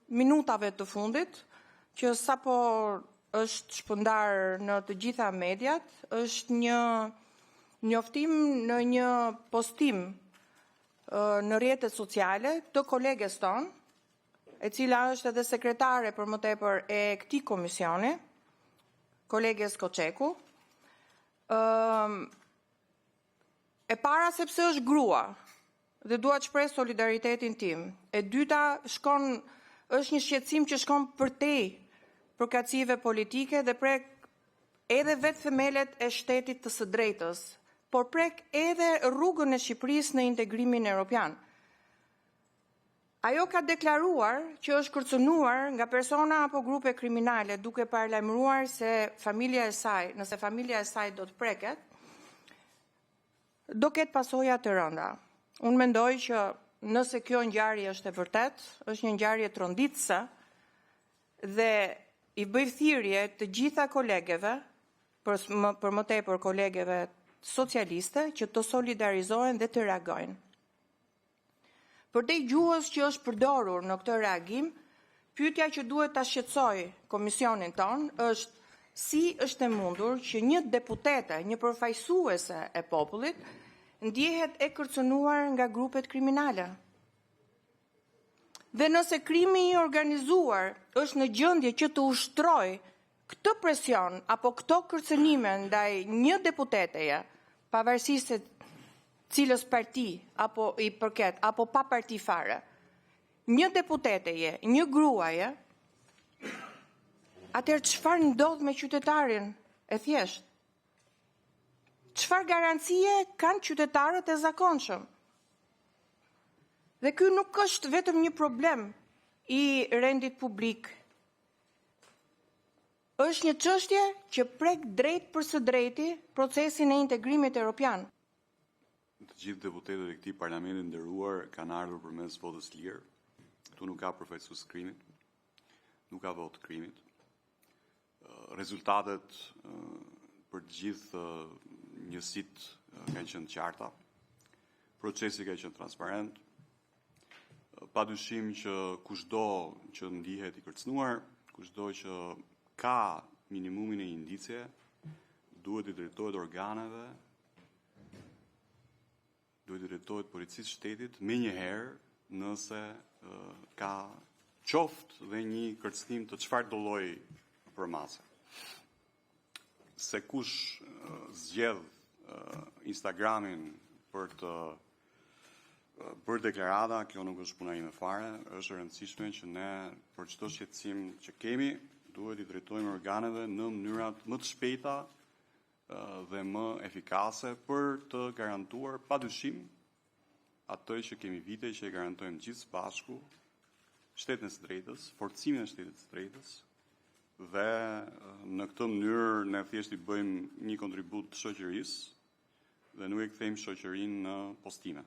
minutave të fundit, që sapo është shpërndarë në të gjitha mediat, është një njoftim në një postim në rrjetet sociale të koleges tonë, e cila është edhe sekretare, për më tepër, e këtij komisioni, koleges Koçeku. E para, sepse është grua dhe dua të shpreh solidaritetin tim. E dyta, është një shqetësim që shkon përtej përkatësive politike dhe prek edhe vetë themelet e shtetit të së drejtës, por prek edhe rrugën e Shqipërisë në integrimin evropian. Ajo ka deklaruar që është kërcënuar nga persona apo grupe kriminale, duke paralajmëruar se familja e saj, nëse familja e saj do të preket, do të ketë pasoja të rënda. Unë mendoj që nëse kjo ngjarje është e vërtetë, është një ngjarje tronditëse dhe u bëj thirrje të gjitha kolegeve, për më tepër kolegeve socialiste, që të solidarizohen dhe të reagojnë. Përtej gjuhës që është përdorur në këtë reagim, pyetja që duhet ta shqetësojë komisionin tonë është: si është e mundur që një deputete, një përfaqësuese e popullit, ndihet e kërcënuar nga grupet kriminale? Dhe nëse krimi i organizuar është në gjendje që të ushtrojë këtë presion apo këto kërcënime ndaj një deputeteje, pavarësisht se cilës parti i përket apo pa parti fare, një deputeteje, një gruaje, atëherë çfarë ndodh me qytetarin e thjeshtë? Çfarë garancie kanë qytetarët e zakonshëm? Dhe ky nuk është vetëm një problem i rendit publik, është një çështje që prek drejtpërsëdrejti procesin e integrimit evropian. Të gjithë deputetët e këtij parlamenti të nderuar kanë ardhur përmes votës së lirë. Këtu nuk ka përfaqësues të krimit, nuk ka votë të krimit. Rezultatet për të gjitha njësitë kanë qenë të qarta, procesi ka qenë transparent. Pa dyshim që kushdo që ndihet i kërcënuar, kushdo që ka minimumin e një indicie, duhet t'u drejtohet organeve, duhet t'i drejtohet Policisë së Shtetit menjëherë, nëse ka qoftë edhe një kërcënim të çfarëdolloj përmase. Se kush zgjedh Instagram-in për të bërë deklarata, kjo nuk është puna ime fare. Është e rëndësishme që ne për çdo shqetësim që kemi duhet t'u drejtohemi organeve në mënyrat më të shpejta dhe më efikase për të garantuar, pa dyshim, atë që kemi vite që e garantojmë të gjithë së bashku, shtetin e së drejtës, forcimin e shtetit të së drejtës dhe në këtë mënyrë ne thjesht i bëjmë një kontribut shoqërisë dhe nuk e kthejmë shoqërinë në postime.